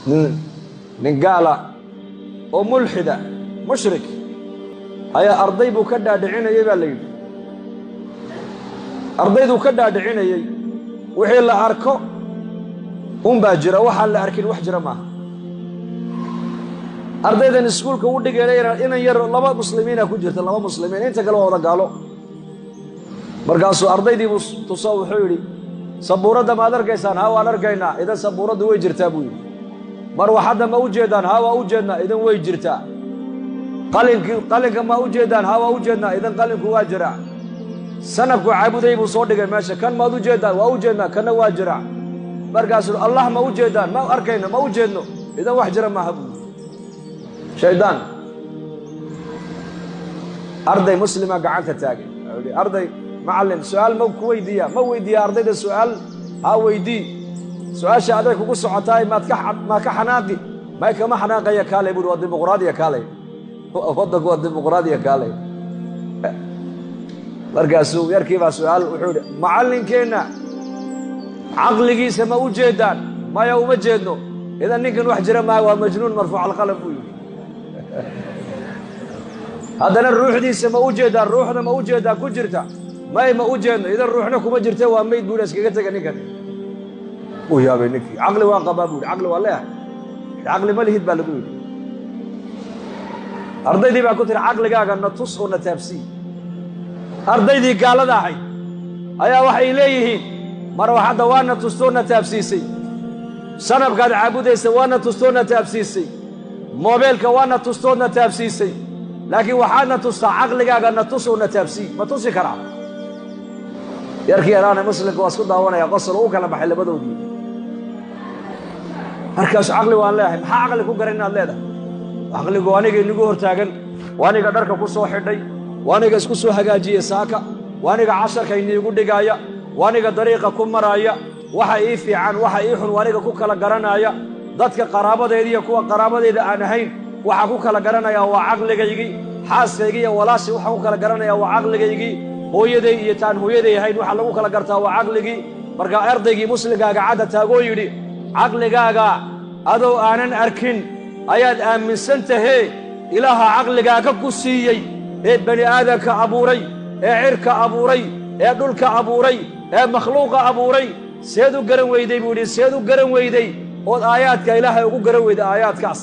Nin gaala oo mulxida mushrik ayaa arday buu ka dhaadhicinayey baa la yidhi. Ardayduu ka dhaadhicinayey wixii la arko unbaa jira, waxaan la arkin wax jira maaha. Ardaydan iskuulka u dhigayna inan yar laba muslimiina ku jirta, laba muslimiin, inta kale waa wada gaalo. Markaasuu ardaydii buu tuso, wuxuu yidhi sabuuradda maad arkaysaan? Haa, waan arkaynaa. Idan sabuuraddu way jirtaa buu yidhi. Marwaxadda ma u jeedaan? Haa, waa u jeednaa. Idan way jirtaa. Qalinka ma u jeedaan? Haa, waa u jeednaa. Idan qalinku waa jiraa. Sanabku caabuday buu soo dhigay meesha, kan maad u jeedaan? Waa u jeednaa, kanna waa jiraa. Markaasuu Allah ma u jeedaan? Ma arkayno, ma u jeedno. Idan wax jira maaha buu yidhi. Shaydaan. Arday muslima gacanta taagay, wuxuu yidhi arday, macallin, su'aal ma ku weydiiyaa? Ma weydiiyaa ardayda su'aal? Haa, weydii. Su'aasha aday kugu socotaay, maad ka xanaaqi? May, kama xanaaqaya. Kaalay buuri, waa dimuqraadiya, kaalay, waddanku waa dimuqraadiya, kaalay. Markaasuu yarkii baa su'aal, wuxuu yidhi macallinkeenna caqligiisa ma u jeedaan? Maya, uma jeedno. Idan ninkan wax jira maaha, waa majnuun marfuuc alqalam buu yidhi. Haddana ruuxdiisa ma u jeedaan? Ruuxda ma u jeedaan ku jirta? May, ma u jeedno. Idan ruuxna kuma jirta, waa meyd buu yidhi, iskaga tega ninkan. Uu yaabay ninkii. Caqli waan qabaa buu yidhi, caqli waan leeyahay. Caqli ma lihid baa lagu yidhi. Ardaydii baa ku tiri caqligaaga na tus oo na taabsii. Ardaydii gaalada ahayd ayaa waxay leeyihiin marwaxadda waana tustoo na taabsiisay, sanabkaad caabudaysa waana tustoo na taabsiisay, moobeelka waana tustood na taabsiisay, laakiin waxaadna tustaa caqligaaga, na tus oo na taabsii. Ma tusi karaa? Yarkii yaraana muslimka waa isku daawanaya, qosol u kala baxay labadoodii. Markaasu caqli waan leeyahay. Maxaa caqli ku garan inaad leedahay? Caqligu aniga inagu hortaagan, waa aniga dharka ku soo xidhay, waa aniga isku soo hagaajiyey saaka, waa aniga casharka iniigu dhigaaya, waa aniga dariiqa ku maraaya, waxa ii fiican waxa ii xun waa aniga ku kala garanaaya. Dadka qaraabadeeda iyo kuwa qaraabadeeda aan ahayn waxaa ku kala garanayaa waa caqligaygii. Xaaskaygii iyo walaashii waxaan ku kala garanayaa waa caqligaygii. Hooyaday iyo taan hooyaday ahayn waxaa lagu kala gartaa waa caqligii. Markaa ardaygii muslimkaa gacadda taagoo yidhi caqligaaga adoo aanan arkin ayaad aaminsan tahee, ilaaha caqligaaga ku siiyey ee bani aadamka abuuray, ee cirka abuuray, ee dhulka abuuray, ee makhluuqa abuuray, seed u garan weyday buu yidhi. Seed u garan weyday ood aayaadka ilaahay ugu garan weyday aayaadkaas?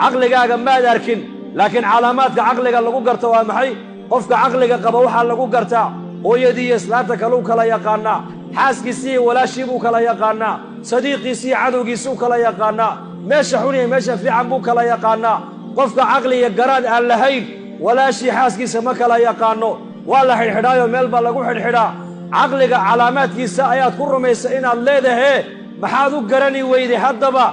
Caqligaaga maad arkin, laakiin calaamaadka caqliga lagu garto waa maxay? Qofka caqliga qaba waxaa lagu gartaa hooyadii iyo islaanta kaluu kala yaqaannaa, xaaskiisii iyo walaashii buu kala yaqaannaa, sadiiqiisii iyo cadowgiisuu kala yaqaannaa, meesha xun iyo meesha fiican buu kala yaqaannaa. Qofka caqli iyo garaad aan lahayn walaashii xaaskiisa ma kala yaqaanno, waa la xidhxidhaayo meel baa lagu xidhxidhaa. Caqliga calaamaadkiisa ayaad ku rumaysa inaad leedahee, maxaad u garani weyday haddaba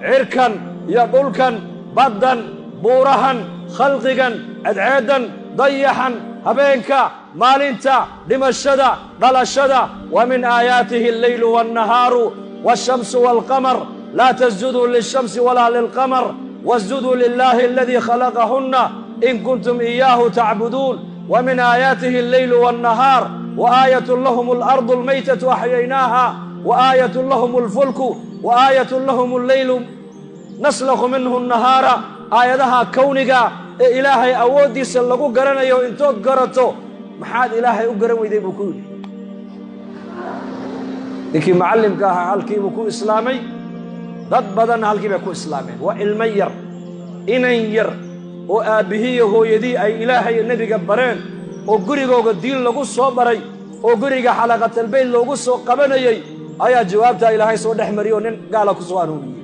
cirkan iyo dhulkan, baddan, buurahan, khalqigan, cadceeddan, dayaxan, habeenka, maalinta, dhimashada, dhalashada? Wa min aayaatihi alleylu waalnahaaru waashamsu waalqamar, laa tasjuduu lilshamsi walaa lilqamar wasjuduu lilaahi aladii khalaqahunna in kuntum iyaahu tacbuduun. Wa min aayaatihi alleylu waalnahaar wa aayatun lahum alardu almaytatu axyaynaaha wa aayatun lahum alfulku wa aayatun lahum alleylu naslakhu minhu annahaara. Aayadaha kowniga ee ilaahay awooddiisa lagu garanayo intood garato maxaad ilaahay u garan weyday buu ku yidhi. Ninkii macallimka ahaa halkiibuu ku islaamay, dad badanna halkii bay ku islaameen. Waa ilmo yar, inan yar oo aabbihiiyo hooyadii ay ilaahay iyo nebiga bareen, oo gurigooga diin lagu soo baray, oo guriga xalaqatalbayt loogu soo qabanayey, ayaa jawaabtaa ilaahay soo dhex mariyo nin gaala ku soo hanuuniyey.